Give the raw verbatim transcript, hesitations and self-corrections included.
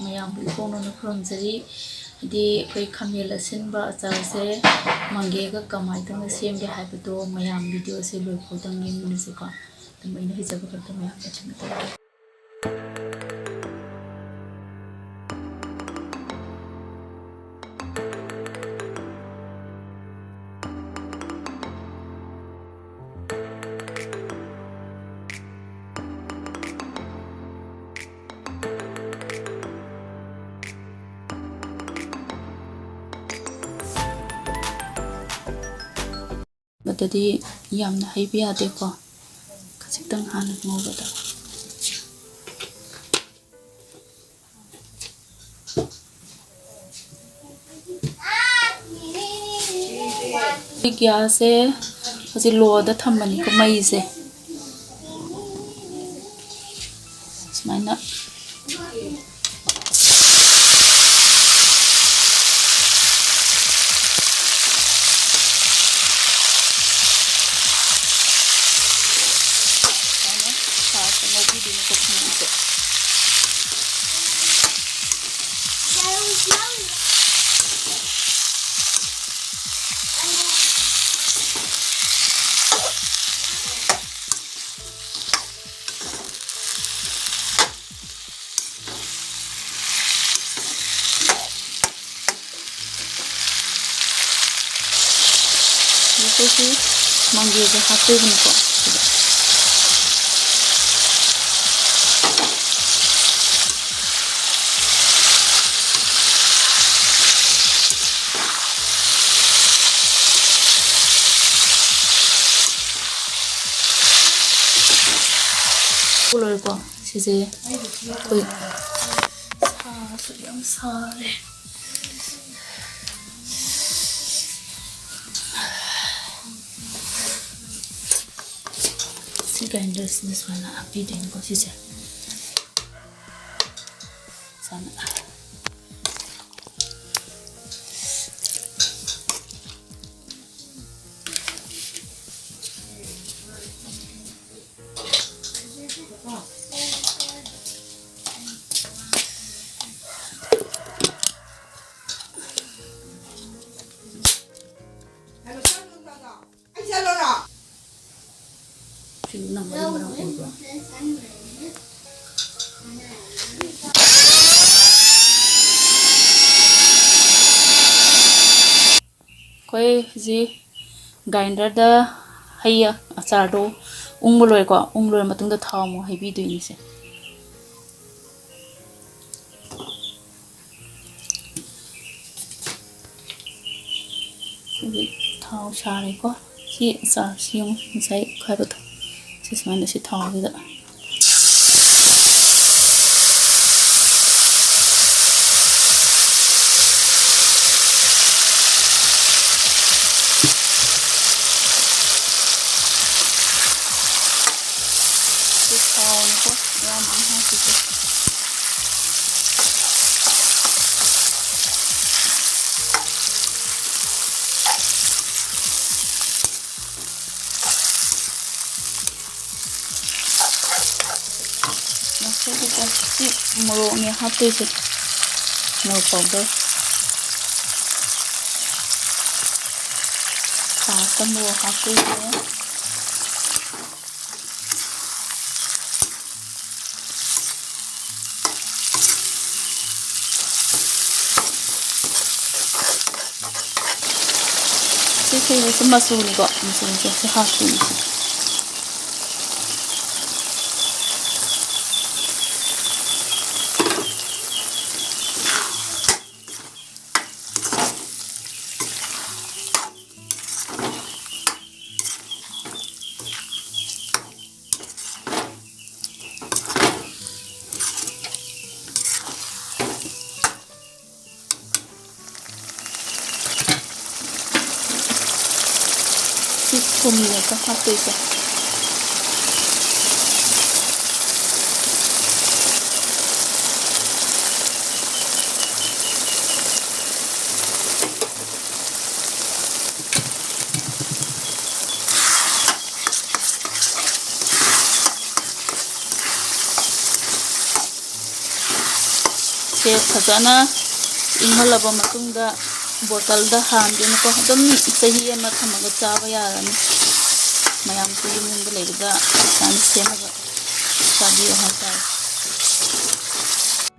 ꯃꯌꯥꯝꯕꯨ ꯏꯀꯣꯛꯅꯅ ꯈꯨꯔꯨꯝꯖꯔꯤ꯫ ꯍꯥꯏꯗꯤ ꯑꯩꯈꯣꯏ ꯈꯥꯃꯦꯟ ꯑꯁꯤꯟꯕ ꯑꯆꯥꯔꯁꯦ ꯃꯪꯒꯦꯒ ꯀꯃꯥꯏꯅ ꯇꯧꯅ ꯁꯦꯝꯒꯦ ꯍꯥꯏꯕꯗꯣ ꯃꯌꯥꯝ ꯚꯤꯗꯤꯑꯣꯁꯦ ꯂꯣꯏꯐꯥꯎꯗꯪ ꯌꯦꯡꯃꯤꯟꯅꯁꯤꯀꯣ꯫ ꯑꯗꯨꯝ ꯑꯩꯅ ꯍꯩꯖꯕ ꯈꯛꯇ ꯃꯌꯥꯝꯗ ꯁꯦꯝꯒꯦ ꯇꯧꯕꯅꯤ꯫ ꯕꯗꯗꯤ ꯌꯥꯝꯅ ꯍꯩꯕ ꯌꯥꯗꯦꯀꯣ꯫ ꯈꯖꯤꯛꯇꯪ ꯍꯥꯟꯅ ꯉꯧꯕꯗ꯫ ꯒ꯭ꯌꯥꯁꯁꯦ ꯍꯧꯖꯤꯛ ꯂꯣꯗ ꯊꯝꯕꯅꯤꯀꯣ, ꯃꯩꯁꯦ꯫ ꯁꯨꯃꯥꯏꯅ꯫ ꯁꯨꯃꯥꯏꯅ ꯐꯥꯔꯁꯇ ꯉꯧꯕꯤꯗꯣꯏꯅꯤꯀꯣ ꯈꯥꯃꯦꯟꯁꯦ꯫ ꯑꯩꯈꯣꯏꯒꯤ ꯃꯪꯒꯦꯁꯦ ꯍꯥꯞꯇꯣꯏꯕꯅꯤꯀꯣ ꯁꯤꯗ꯫ ꯂꯣꯏꯔꯦꯀꯣ꯫ ꯁꯤꯁꯦ ꯑꯩꯈꯣꯏ ꯁꯥꯁꯨ ꯌꯥꯝ ꯁꯥꯔꯦ꯫ ꯁꯤ ꯒ꯭ꯔꯥꯏꯟꯗꯔꯁꯤꯗ ꯁꯨꯃꯥꯏꯅ ꯍꯥꯞꯄꯤꯗꯣꯏꯅꯤꯀꯣ ꯁꯤꯁꯦ꯫ ꯁꯨꯃꯥꯏꯅ꯫ ꯑꯩꯈꯣꯏ ꯍꯧꯖꯤꯛ ꯒ꯭ꯔꯥꯏꯟꯗꯔꯗ ꯍꯩ ꯑꯆꯥꯔꯗꯣ ꯎꯪꯕ ꯂꯣꯏꯀꯣ꯫ ꯎꯪ ꯂꯣꯏꯔ ꯃꯇꯨꯡꯗ ꯊꯥꯎ ꯑꯃꯨꯛ ꯍꯩꯕꯤꯗꯣꯏꯅꯤꯁꯦ꯫ ꯍꯧꯖꯤꯛ ꯊꯥꯎ ꯁꯥꯔꯦꯀꯣ꯫ ꯁꯤ ꯑꯆꯥꯔꯁꯤ ꯌꯦꯡꯉꯨ, ꯉꯁꯥꯏ ꯈꯥꯏꯕꯗꯣ꯫ ꯁꯤ ꯁꯨꯃꯥꯏꯅ ꯁꯤ ꯊꯥꯎꯁꯤꯗ ꯁꯤ ꯊꯥꯎꯅꯤꯀꯣ, ꯌꯥꯝ ꯍꯥꯞꯄꯤꯁꯦ꯫ ꯃꯁꯤꯗ ꯁꯤ ꯃꯣꯔꯣꯛꯅꯦ ꯍꯥꯞꯇꯣꯏꯁꯦ, ꯃꯣꯔꯣꯛ ꯄꯥꯎꯗꯔ꯫ ꯂꯥꯁꯇ ꯃꯣꯔꯣꯛ ꯍꯥꯞꯇꯣꯏꯁꯦ꯫ ꯁꯤ ꯁꯤꯁꯤꯁꯨ ꯃꯆꯨꯅꯤꯀꯣ, ꯃꯆꯨꯁꯦ ꯁꯤ ꯍꯥꯞꯇꯣꯏꯅꯤ꯫ ꯁꯤ ꯊꯨꯝꯅꯦꯀꯣ ꯍꯥꯞꯇꯣꯏꯁꯦ꯫ ꯁꯦ ꯐꯖꯅ ꯏꯪꯍꯜꯂꯕ ꯃꯇꯨꯡꯗ ꯕꯣꯇꯜꯗ ꯍꯥꯟꯗꯣꯏꯅꯤꯀꯣ꯫ ꯑꯗꯨꯝ ꯆꯍꯤ ꯑꯃ ꯊꯝꯃꯒ ꯆꯥꯕ ꯌꯥꯔꯅꯤ꯫ ꯃꯌꯥꯝꯁꯨ ꯌꯨꯝ ꯌꯨꯝꯗ ꯂꯩꯕꯗ ꯁꯨꯃꯥꯏꯅ ꯁꯦꯝꯃꯒ ꯆꯥꯕꯤꯌꯨ ꯍꯥꯏꯇꯥꯔꯦ꯫